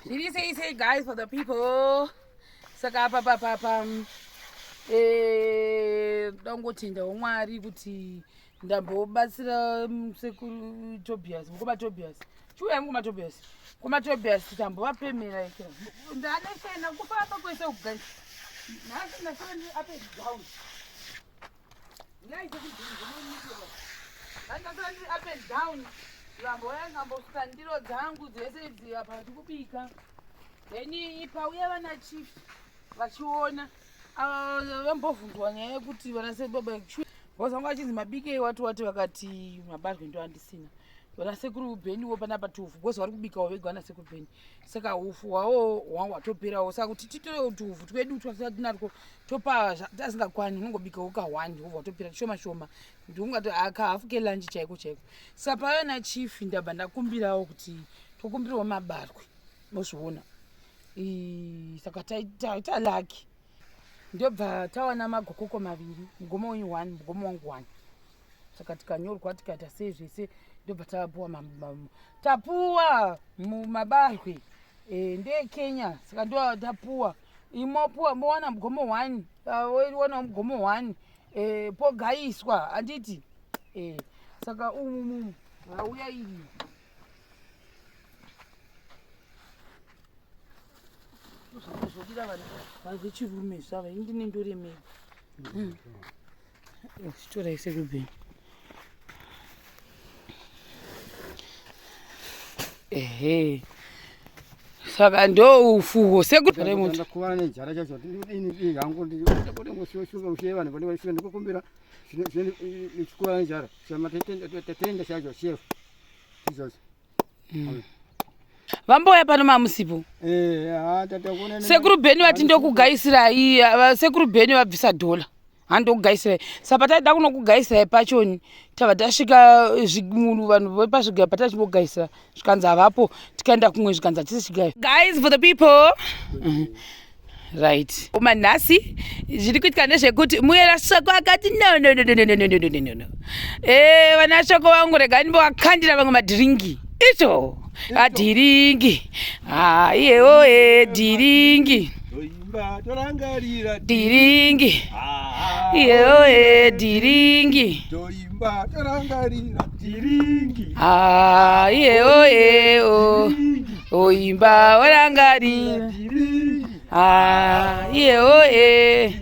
Zviri sei sei guys for the people. Saka apa pa pa pa eh dangotendawo Mwari kuti ndambobatsira sekuru Tobias, mukoma Tobias. Chiuya mukoma Tobias. Mukoma Tobias tambovapemera ikera. Ndaneshena kufamba kwese uku guys. Nhasi ndasara ndiri up and down. Up and down vambouya ngambosuka ndiro dzangu dzese idzi apa ndikubika then pauya vana chief vachiona ah, vambovhunzwa nyaya yekuti vana sebaba because vanga vachinzi mabikei wati wati vakati mabarwe ndo andisina vana sekuru bheniwo panapa tufu because vari kubikawo vega vana sekuru bheni saka hufu hwawo hwangu hwatoperawo saka kuti titore tuhufu twedu twatinatwo topa tasingakwanyi unongobikawo kahwani hobva watopera tushoma shoma ndikungati kahafu kelanji chaiko chaiko saka paiva nachief ndabva ndakumbirawo kuti tokumbirawo mabarwe mozviona saka taita laki ndobva tawana magokoko maviri mugomo wenyu one mugomo wangu one saka tikanyorwa tikaita sei zvese ndobva tapuwa tapuwa mabarwe e, ndeekenya saka ndo tapuwa imopuwa mowana mugomo one wanawo mugomo one e, pogaiswa handiti e, saka umu vauya iri zvodira vanhu vechirume zvava ini ndine ndoremei hmm. Chitorai sekubheni. Ehe. Saka ndo ufuwo sekuti kuva nenjara chacho ini hangu ndikumbira vanhu ndikukumbira chikuva nenjara tatenda chacho chef izvozvo hmm. Vambouya pano mamusipo. Eh, sekuru Bheni vati ndokugaisirai, sekuru Bheni vabvisa dhola. Handokugaisirai. Saka pataida kunokugaisirai pachoni tabva tasvika zvimunu vanhu vepazvigayo patachimbogaisira zvikanzi havapo tikaenda kumwe zvikanzi hatisi chigayo. Guys for the people. Right. Manhasi zviri kuitika ndezvekuti muyera shoko akati no no no no no no no no no no. Eh vana shoko vangu rega ndimbovakandira vamwe madhiringi. Icho adhiringi. Ah iyewo eh dhiringi. Torangarira dhiringi. Iyewo eh dhiringi. Toimba torangarira dhiringi. Ah iyewo eh oh. Oimba orangarira. Ah, iye oye.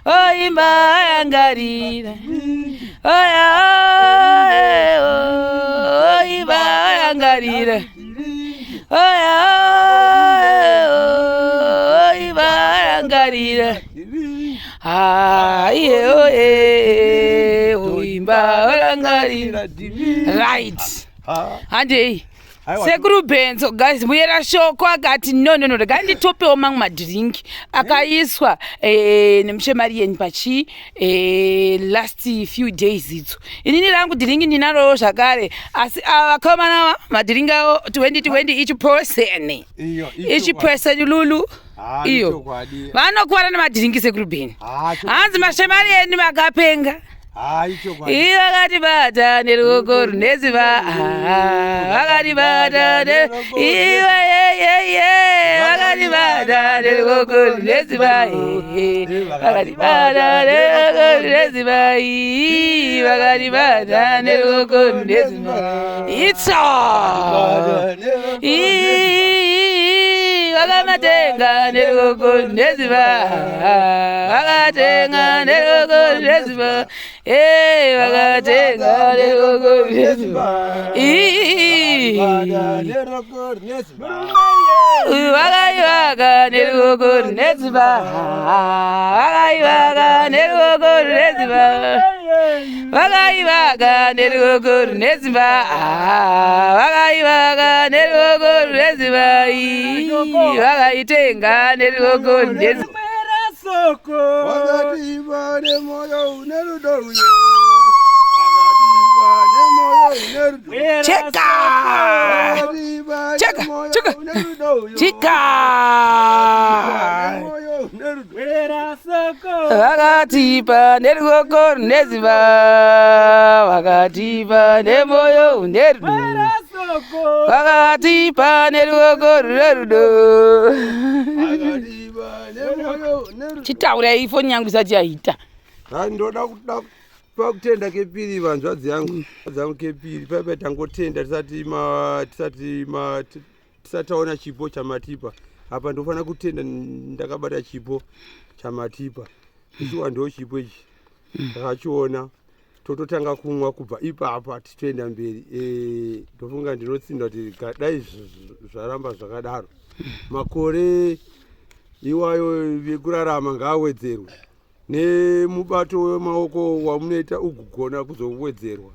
Oimba orangarira. Oya oye oimba orangarira. Oya oye oimba orangarira. Ah, iye oye oimba orangarira. Right. Handei. Sekuru Benzo guys muyera shoko akati no no no rega nditopewo mamwe madrink akaiswa eh, nemushemari yenyu pachi eh, last few days idzo inini rangu drink ndinarowo zvakare asi ava vakomana ava madrink avo 2020 each person each person lulu iyo vanokuwara nemadhiringi sekuru Beni hanzi mashemari enyu makapenga Iye vakatibata neruoko rune simba vakatibata iwe yeyeye vakatibata neruoko rune simba vakatibata neruoko rune simba vakatibata neruoko rune simba itso vakamatenga neruoko neziva vakatenga neruoko neziva vakatenga neruoko neziva vakaivaka neruoko neziva vakaivaka neruoko neziva vakaivaka neruoko rune simba vakaivaka neruoko rune simba vakaitenga neruoko rune simba Wakatipa nemoyo une rudo uyo. Wakatipa nemoyo une rudo. Cheka! Wakatipa Cheka! nemoyo Cheka! une rudo uyo. Chika! Nemoyo une rudo. Vakatipa neruoko rune simba, vakatipa nemoyo une rudo. Ruoko. Vakatipa neruoko rune rudo. Akatipa nemoyo une rudo. Chitaurai foni yangu isati yaita. Ha, ndoda kuda pakutenda kepiri vanzvadzi yangu dzangu kepiri paipa tangotenda tisati ma tisati ma tisati taona chipo chamatipa apa ndofanira kutenda ndakabata chipo chamatipa ichiwa ndo chipo ichi takachiona tototanga kumwa kubva ipapa tichitoenda mberi Eh, ndofunga ndinotsinda kuti dai zvaramba zvakadaro makore iwayo ekurarama ngaawedzerwe nemubato wemaoko wamunoita ugogona kuzowedzerwa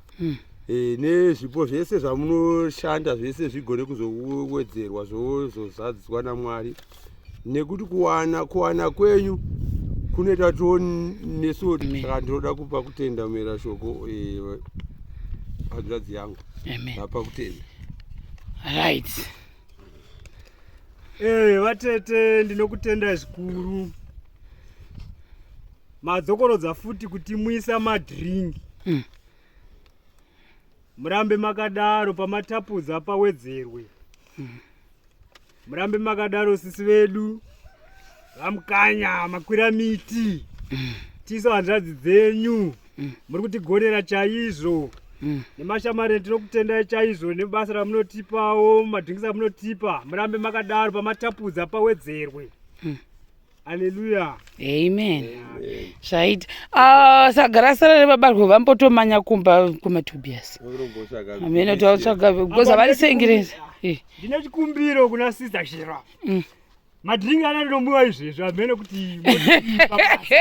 e, nezvipo zvese zvamunoshanda zvese zvigone kuzowedzerwa zvozozadziswa namwari nekuti kuwana kuwana kwenyu kunoita tiwo nesuwo saka ndinoda kupa kutenda mera shoko eh, hanzvadzi yangu Amen. ndapa kutenda Right. Eh, vatete ndinokutendai zvikuru. Madzokorodza futi kutimwisa madhiringi. Murambe makadaro pamatapudza pawedzerwe. Murambe makadaro sisi vedu. Vamukanya makwira miti. Tiso hanzvadzi dzenyu. Muri kutigonera chaizvo. Nemashamari tinokutendai chaizvo nebasa ramunotipawo, madhiringisi amunotipa. Murambe makadaro pamatapudza pawedzerwe. Haleluya. Amen. Zvaita. Ah, sagara sara revabarwe vambotomanya kumba kumatobias. Amene tatsvaga because havarisengeresa. Eh. Ndine chikumbiro kuna Sister Shira. Madhiringi ana ndinomwiwa izvezvi hamene kuti motipa basa.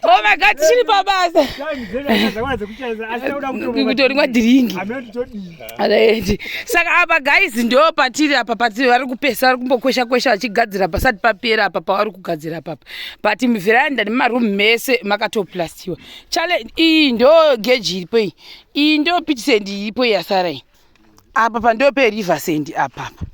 Oh my God, tichiri pabasa. Time dzedu dzakwana dzekuchaisa asi takuda kutomwa Kutorimwa dhiringi. Hamene kuti todii. Right. Saka apa guys ndo patiri apa patiri vari kupesa vari kumbokwesha kwesha vachigadzira pasati papera apa pavari kugadzira papa but muveranda nemaroom mese makatoplastiwa chale iyi ndo geji iripo iyi iyi ndo pitch sand iripo yasara iyi apa pando periver sand apapa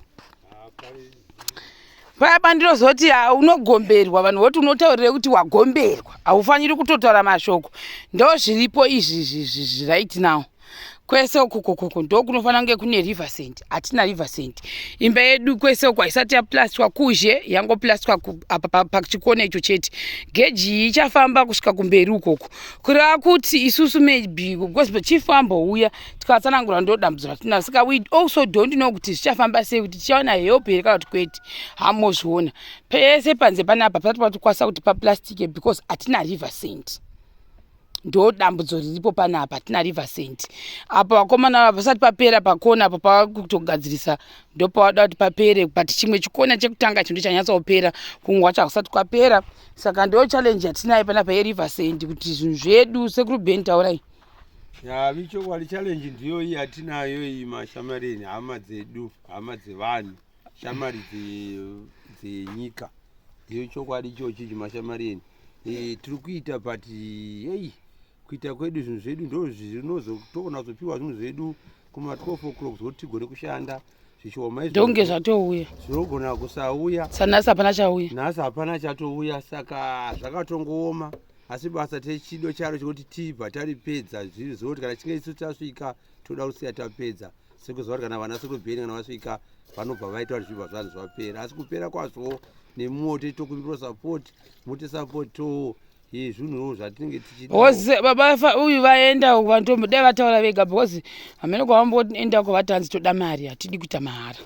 paya pandinozoti ha unogomberwa vanhu voti unotaurire kuti wagomberwa haufaniri kutotaura mashoko ndo zviripo izvi izvi right now kwese ukokokoko ndo kunofanira kunge kune river sand hatina river sand imba yedu kwese uko haisati yaplastwa kuzhe yangoplastwa apa pachikona icho chete geji iyi ichafamba kusvika kumberi ukoko kureva kuti isusu maybe because chifambouya tikatsanangura ndo dambudziko ratinaro saka we also don't know kuti zvichafamba sei kuti tichaona help here kana kuti kwete hamozviona pese panze panapa pasati patikwanisa kuti paplastike because hatina river sand ndo dambudzo riripo panapa hatina river sand apa vakomana pasati papera pakona apa pavakutogadzirisa ndo pavada kuti papere but chimwe chikona chekutanga chinhu chanyatsopera kumwe kwacho hakusati kwapera saka ndo challenge yatinayo panapa yeriver sand kuti zvinhu zvedu sekuru ben taurai ya ichokwadi challenge ndiyo iyi yatinayo iyi mashamareni hama dzedu hama dzevanhu shamari dzenyika ndiyo chokwadi ichochi chimashamareni e, tiri kuita but hei kuita kwedu zvinhu zvedu ndo zvinozotogona kuzopiwa zvinhu zvedu kuma12 o'clock zokuti tigone kushanda zvishoma ndonge zvatouya zvinogona kusauya sanhasi hapana chauya nhasi hapana chatouya saka zvakatongooma asi basa techido charo chekuti tibva taripedza zviri zvokuti kana chinge isu tasvika toda kusiya tapedza sekuziva kuti kana vana sekurubheni kana vasvika vanobva vaita kuti zvibva zvanzi zvapera asi kupera kwazvo nemuwo tokumbira support muti support zvinhuwo zvatinenge tichida baba uyu vaenda vantu dai vataura vega because hamene kwavamboenda kwavati hanzi toda mari hatidi kuita mahara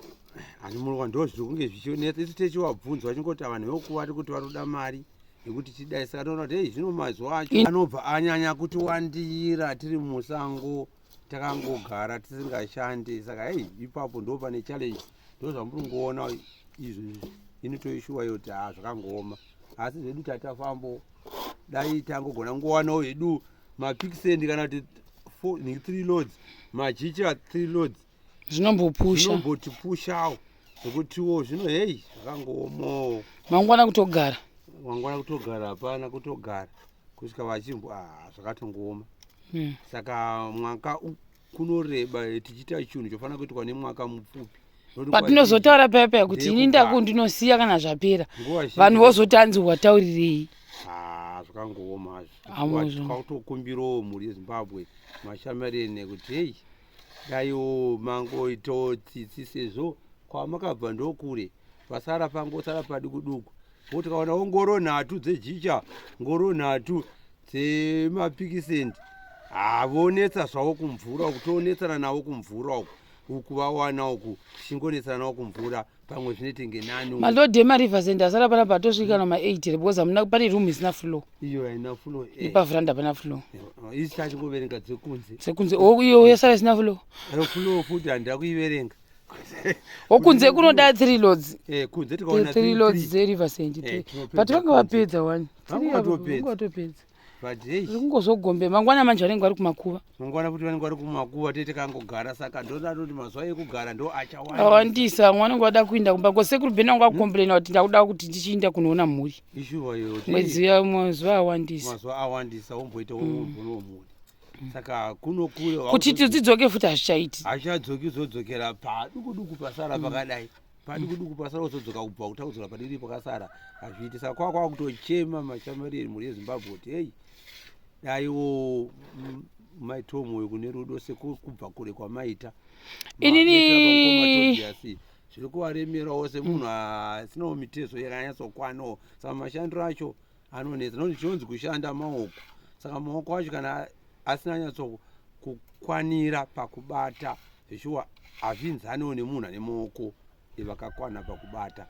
hanimurwa ndo zviri kunge zvichionetsa isu tichivabvunza vachingoti vanhu vekuvari kuti vanoda mari nekuti tidai saka toona kuti hei zvino mazuva acho anobva anyanya kuti wandira tiri musango takangogara tisingashandi saka hei ipapo ndo pane challenge ndo zvamuri kungoona izvo inotoishuwa yoti ha zvakangooma asi zvedu tatafambo dai tangogona kungowanawo hedu mapick sand kana kuti three loads majicha three loads zvinombopusha zvinombotipushawo zvekutiwo zvino hei zvakangoomawo mangwana kutogara mangwana kutogara hapana kutogara kusvika vachimbo ah, zvakatongooma Saka mwaka kunoreba tichiita chinhu chofanira kuitwa nemwaka mupfupi patinozotaura paya paya kuti ini ndaku ndinosiya kana zvapera vanhu vozoti anzi wataurirei ah, zvakangooma hazvo kwakutokumbirawo mhuri yezimbabwe mashamarene kuti hei Daiwo mangoitawo tsitsi sezvo kwamakabva ndokure pasara pangosara paduku duku ko tikaonawo ngoro nhatu dzejicha ngoro nhatu dzemapikisendi havonetsa zvavo kumvura uku tonetsana navo kumvura uku uku vawana uku tichingonetsana navo kumvura pamwe zvinoitenge nani malodhi emarivers asara panapa atosvika na ma8 here because hamuna pane room isina floor iyo haina floor eh. ipavhuranda hapana floor eh, isi tachingoverenga dzekunze dzekunze oh, iyo yasara isina floor eh, floor futi handida kuiverenga okunze kunoda three loads eh, kunze tikaona three loads dzeriver sand eh, but vanga vapedza one vatopedza vatopedza kungozogombe mangwana manje vanenge vari kumakuva mangwana kuti vanenge vari kumakuva tete kangogara saka ndoda kuti mazuva ekugara ndo achawanda awandisa vamwe vanenge vada kuinda kumba ko sekuru bheni vangu vakukomplaina kuti ndakuda kuti ndichiinda kunoona mhuri ishuwa iyo mwedzi mazuva awandisa mazuva awandisa womboita wombonowo mhuri saka kuno kure kuti tidzidzoke futi hazvichaiti hazvichadzoki uzodzokera paduku duku pasara mm. pakadai paduku duku pasara uzodzoka kubva kutakudzora padiri pakasara hazviiti saka kwa kwakutochema mashamariri mhuri yezimbabwe kuti hei daiwo maitawo mwoyo kune rudo sekubva kure kwamaita inini zviri kuvaremerawo semunhu asinawo mitezo yakanyatsokwanawo saka mashandiro acho anonetsa nokuti chinonzi kushanda maoko saka maoko acho kana asina nyatso kukwanira pakubata zveshuwa hazvinzaniwo nemunhu ane maoko vakakwana pakubata.